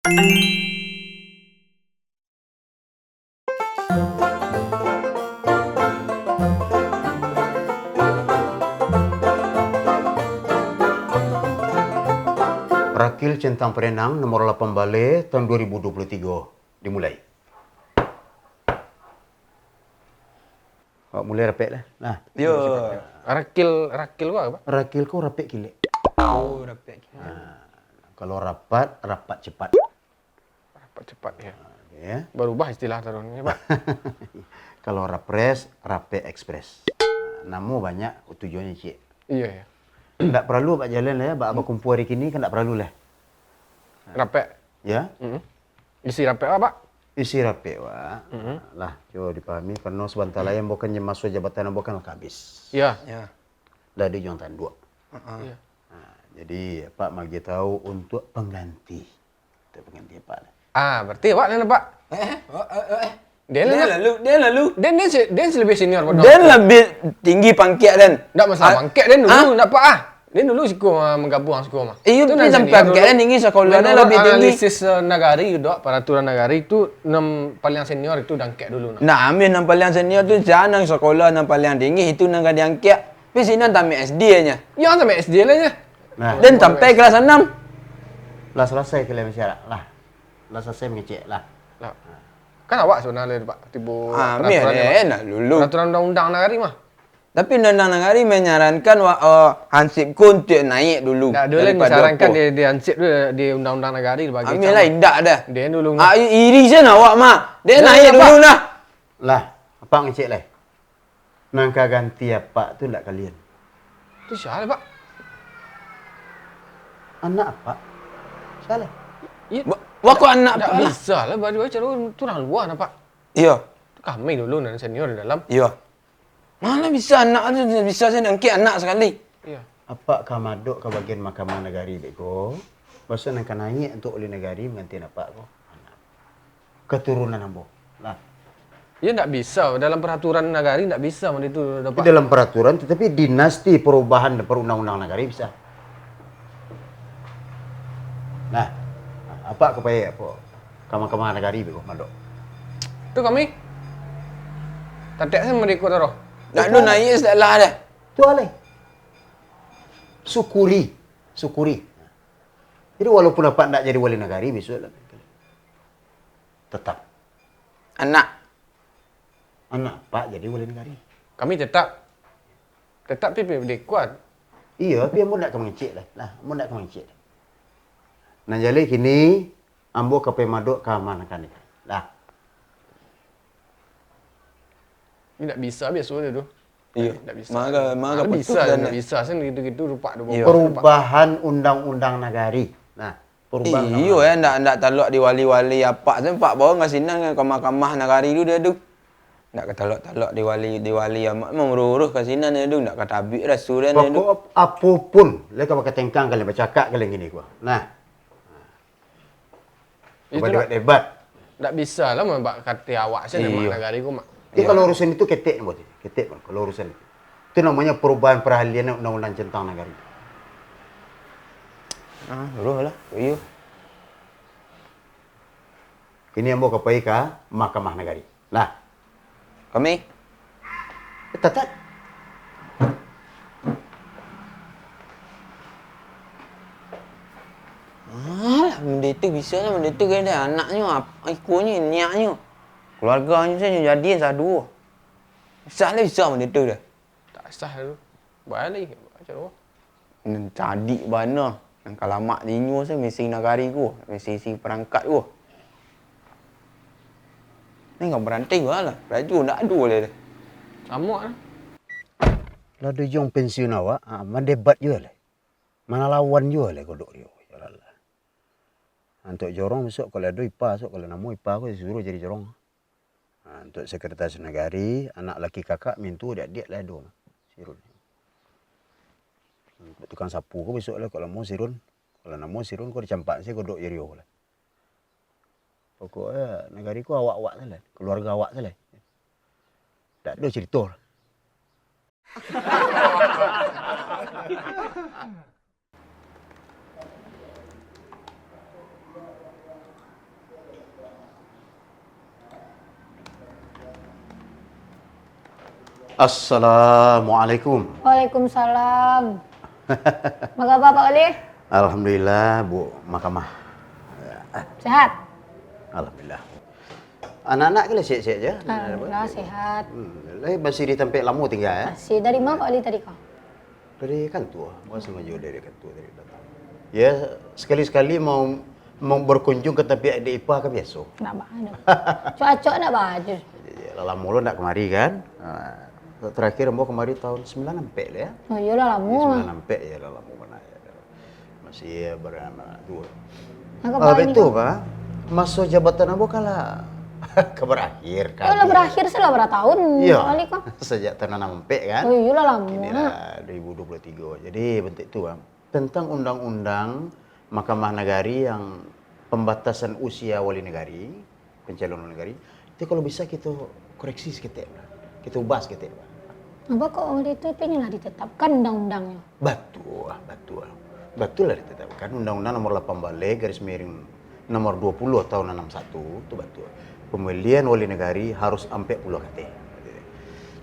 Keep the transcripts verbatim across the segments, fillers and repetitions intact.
Rakil Centang Perenang nomor lapan baleh tahun dua ribu dua puluh tigo dimulai. Awak mulai rapek lah. Nah, yo. Rakil, rakil ko apo? Rakil ko rapek kilek. Oh, rapek kilek. Nah, kalau rapat, rapat cepat. Rapat cepat, ya. Nah, ya. Barubah istilah taruih ni, Pak. Kalau rapres, rapek ekspres. Nah, namo banyak, tujuannyo ciek. Iya, ya. Ndak paralu, Pak, jalan lah, ya. Bak, hmm, bakumpua hari kini kan ndak paralu lah. Rapek. Ya. Mm-mm. Isi rapek, Pak? Isi rapek, Pak. Mm-mm. Lah, cubo dipahami, karano sabanta lai ambo kan maso jabatan ambo kan lah ka abih. Ya. Ya. Lah di ujuang tanduak. Heeh. Ya. Nah, jadi, Pak maagiah tahu untuk pangganti. Itu pangganti Apak lah. Ah, berarti awak lah, Pak. Eh, eh, eh, eh, eh. Den lah. Den lalu, den lalu. Den, den se-, den labiah senior pado aku. Den labiah tinggi pangkek den. Ndak masalah pangkek den dulu, ndak apa ah. Den dulu siko, ah, manggabuang siko mah. Iyo, tu nan senior dulu. Pangkek den tinggi, sakolah den labiah tinggi. Menurut analisis, eh, nagari tu, peraturan nagari tu, nan paliang senior itu dangkek dulu, nah. Nah, ambiak nan paliang senior tu, sia nan sakolah nan paliang tinggi, itu nan ka diangkek. Tapi sinan tamaik S D nyo. Iyo, tamaik S D lah nyo. Nah. Den sampai kelas anam. Lah salasai kalian bicara lah. Lah salasai mangecek lah. Lah. Kan awak sabananyo, Pak, tibo peraturan, Pak. Ah, ambiak den lah dulu. Peraturan undang-undang nagari mah. Tapi undang-undang nagari manyarankan wa-, eh, hansip ko untuak naiak dulu. Ndak ado lah daripado manyarankan apo. Di, di hansip tu, di undang-undang nagari dibagi. Ambiak lah, indak dah. Den dulu mah. Ah, i-, iri sajo awak mah. Den naiak dulu nah. Lah, Apak ngecek lai. Nan ka ganti Apak tu ndak kalian. Tu sia lai, Pak? Anak Apak. Sia lai? Iyo. Ba-, baa kok anak Apak lah? Ndak bisa lah, baa, baa caro tu urang lua, nah, Pak. Iyo. Tu kami dulu nan senior di dalam. Iyo. Mana bisa anak tu, bisa sajo nangkek anak sakali. Iyo. Apak ka madok ka bagian mahkamah nagari beko. Baa nan ka naiak untuak ulih nagari mangganti Apak ko. Katurunan ambo. Lah. Iyo, ndak bisa. Dalam peraturan nagari ndak bisa mode tu, Pak. Dalam peraturan, tatapi dinasti perubahan perundang-undang nagari bisa. Nah, Apak ka pai apo? Ka mahkamah nagari beko madok. Tu kami. Tatek sajo mode ko taruih. Ndak ado naiak sajo lah dah. Tu alai. Syukuri. Syukuri. Jadi, walaupun Apak ndak jadi wali nagari bisuak lah. Tetap. Anak. Anak Apak jadi wali nagari. Kami tetap. Tetap, tapi, tapi dikuat. Iyo, tapi ambo ndak ka mangecek lah. Lah, ambo ndak ka mangecek. Nan jaleh kini, ambo ka pai madok ka mahkamah nagari. Lah. Ini ndak bisa biaso dia tu. Iyo. Ndak bisa. Manga, manga bisa, ndak bisa, sen gitu-gitu rupak tu. Iyo. Perubahan undang-undang nagari. Nah, perubahan undang-undang. Iyo, ya, ndak, ndak talok di wali-wali Apak, sen Apak bawa ka sinan, ka mahkamah nagari tu dia tu. Ndak ka talok-talok di wali, di wali Apak, mah maruruih ka sinan dia tu, ndak ka tabuik rasul dia tu. Pokok ap-, apo pun, lai ka bakatengkang kalian, bacakak kalian kini ko. Nah. Itu ndak, debat. Ndak bisa lah, mah, bak kata awak sajo, iyo, nagari ko, mak. Iyo. Kalau urusan itu ketek, buat ketek, kalau urusan itu. Itu namanya perubahan peralihan undang-undang centang nagari. Ah, roh lah, iyo. Kini ambo ka pai ka mahkamah nagari. Lah. Kami? Eh, tatak. Alah, benda tu bisa lah, benda tu kan dah anaknyo, ap-, ikonyo, niaknyo. Keluarganyo sajo jadi saduo. Sah lah bisa benda tu dah. Tak sah tu. Balik, macam mana? Nan cadik bana, nan ka lamak dinyo se misi nagari ko, misi isi perangkat ko. Nan ka baranti bana lah, laju ndak ado lai. Samo lah. Lah di ujuang pensiun awak, ah, mandebat juo lai. Manalawan juo lai kodok dio. Yalah. Untuak jorong besok kalau ado ipa, besok kalau namo ipa ko disuruh jadi jorong. Ha, untuak sekretaris nagari, anak laki kakak mintuo diak-diak lah ado, Sirun. Untuak tukang sapu ko besok lah, kalau namo Sirun, kalau namo Sirun ko dicampak se kodok jario lah. Pokoknyo nagari ko awak-awak se lah, keluarga awak se lah. Dak ado cerito lah. Assalamualaikum. Waalaikumsalam. Apa kaba, Pak Wali? Alhamdulillah, Bu Mahkamah. Sehat? Alhamdulillah. Anak-anak kan sehat-sehat je? Alhamdulillah, sehat. Hmm, lai masih di tampek lamo tingga, eh? Masih. Dari ma Pak Wali tadi ko? Dari kantua. Baru sajo dari kantua tadi datang. Ya, sekali-sekali mau, mau berkunjung ka tampek adik ipa kan biaso. Ndak baa doh. Cuaco ndak baa doh. Ya, lah lamo lo ndak kamari kan? Ha, terakhir ambo kamari tahun sembilan ampek lah ya. Oh, iyo lah lamo. Sembilan ampek, ya lah lamo bana ya. Masih, ya, baranak tu. Nah, ah, batua, Pak. Maso jabatan ambo kan lah ka barakhir kan. Iyo lah, barakhir sudah bara tahun, Pak Wali, ko? Sajak tahun anam ampek kan. Oh, iyo lah lamo. Inilah dua ribu dua puluh tiga. Jadi, bantuak tu, Pak. Tentang undang-undang Mahkamah Nagari yang pembatasan usia wali nagari, pencalonan wali nagari, itu kalau bisa kito koreksi saketek, Pak. Kito ubah saketek, Pak. Apa kok waktu itu pengen lah ditetapkan undang-undangnyo? Batua, batua. Batua lah ditetapkan Undang-Undang Nomor lapan baleh garis miring nomor dua puluh tahun anam satu, tu batua. Pemilihan wali nagari harus ampek puluah kateh.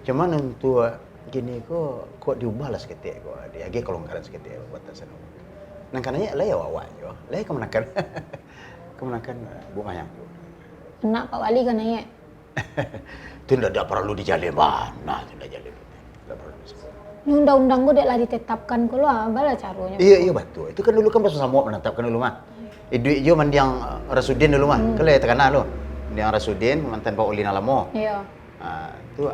Cuman untuak kini ko, kok diubah lah saketek ko, diagiah kelonggaran saketek batasan. Nan ka naiak lai awak-awak juo, lai kamanakan. Kamanakan, Bu Mayang tu. Anak Pak Wali ka naiak. Tu ndak, ndak paralu dijalin bana, tu ndak jalin. Ndak paralu disebut. Ni undang-undang ko dek lah ditetapkan ko lo, ah, baa caronyo? Iyo, iyo, batua. Itu kan dulu kan basuo samo manatapkan dulu mah. Iduik juo mandiang, eh, Rasudin dulu mah. Hmm. Kan lah takana lo. Mandiang Rasudin, mantan Pak Wali nan lamo. Iyo. Ah, tu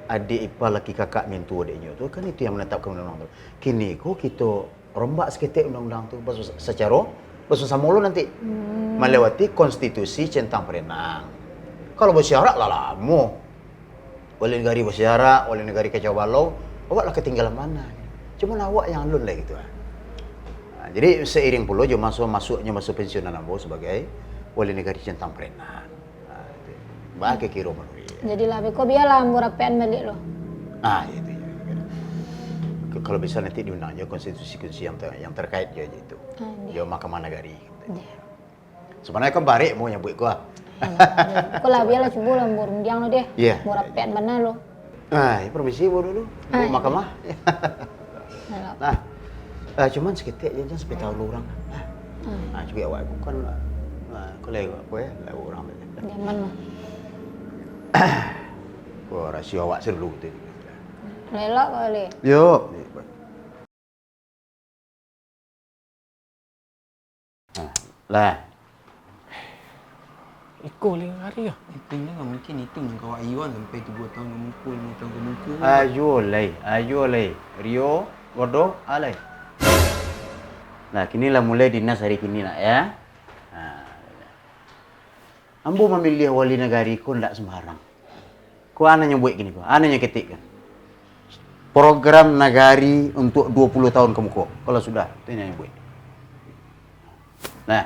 adik ipa laki kakak mintuo dek inyo tu, kan itu yang manatapkan undang-undang tu. Kini ko kito rombak saketek undang-undang tu, basu-, sacaro basuo samo lo nanti. Hmm. Malewati konstitusi centang parenang. Kalau basiarak lah lamo. Wali nagari basiarak, wali nagari kacau balau, awak lah katinggalan bana. Cuman awak yang alun lai gitu, ah. Ah, jadi seiring pulo jo maso masuaknyo maso pensiunan ambo sabagai wali nagari centang parenang. Ah, itu. Baa kiro-kiro manuruik. Jadi lah, beko bialah ambo rapekan baliak lo. Ah, itu, ya. K-, kalau bisa nanti diundang juo konstitusi-konstitusi yang ter-, yang terkait juo itu. Ah, iya. Jo Mahkamah Nagari. Iya. Sabananyo kan barek mau nyabuik ko, ah. Alah, ko lah, bialah, cubo lah ambo rundiang lo deh. Iya. Ambo rapekan bana lo. Ah, ya, permisi, Bu, dulu. Ah, Bu iya. Mahkamah. Alah. Nah, eh, cuman saketek je, jan sampai tahu lo urang. Ah. Ah, cubo awak bukan, ah, ko lai apo ya, lai urang tu. Jaman lo. Ko rasio awak se dulu tu. Lelok kali. Yo. Nah, lah. Iko lai hari ah. Itu ndak mungkin, itu nan kawak Iwan sampai tigo tahun ka muko, limo tahun ka muko. Ayo lai, ayo lai. Rio, Godok, alai. Nah, kini lah mulai dinas hari kini nak ya. Nah. Ambo mamiliah wali nagari ko ndak sumbarang. Ko a nan nyo buek kini ko, a nan nyo ketek kan. Program nagari untuak duo puluah tahun ka muko. Kalau sudah, tu nan nyo buek. Nah.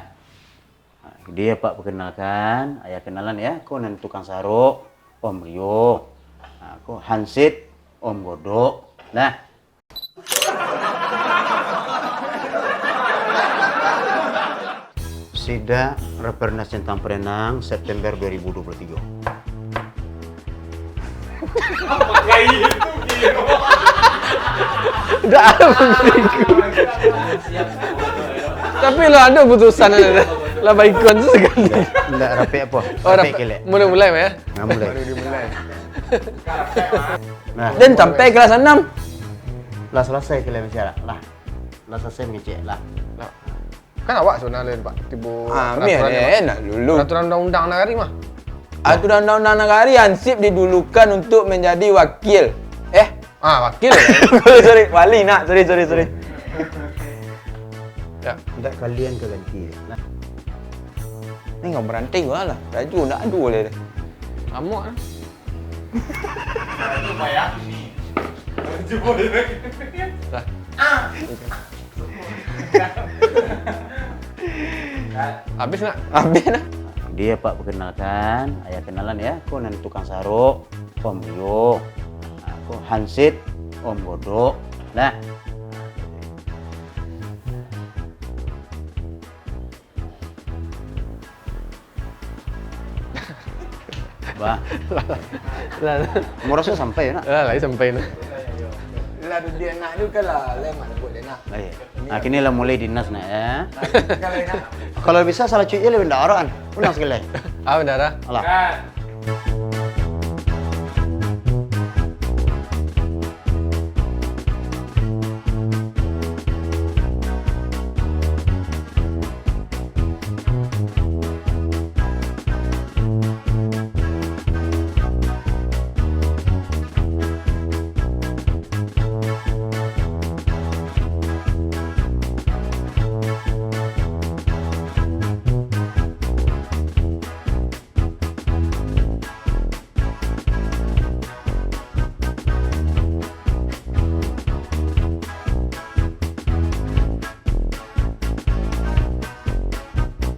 Ha, dia Pak perkenalkan, ayah kenalan ya. Ko nan tukang sarok, Om Rio. Ha, ko hansip, Om Godok. Nah. Sidak Rapernas Centang Perenang, September dua ribu dua puluh tiga. Ndak ado putusan. Tapi lah ado putusan, lah baikon tu sakali. Ndak rapek apo? Oh, rapek kelek. Mulai-mulai mah ya? Nah, mulai. Baru dimulai. Nah. Dan sampai kelas anam. Lah salasai kalian bicara. Lah. Lah salasai mangecek lah. Lah. Kan awak sabananyo, Pak, tibo peraturan, Pak. Ah, nak dulu. Peraturan undang-undang nagari mah. Aturan undang-undang nagari hansip didulukan untuk manjadi wakil. Eh? Ah, wakil. Sorry, sorry. Wali nak. Sorry, sorry, sorry. Ya. Ndak kalian ka ganti. Nah. Ni nggak berhenti gua lah. Laju ndak adu leh. Ngamuk ah. Lah. Habis nak? Habis nak? Dia, Pak, perkenalkan. Ayah kenalan ya. Ko nan tukang sarok, Om Rio. Nah, ko hansip, Om Godok. Nah. Bah. Lah, Umur rasul sampai nak. Lah, lai sampai nah. Lah dia nak tu kan lah, lah mak buat dia nak. Baik. Nah, kini lah mulai dinas nak ya. Kalau nak. Kalau bisa salah cuit je lah benda orang. Unang sekali. Ah, bendara. Alah.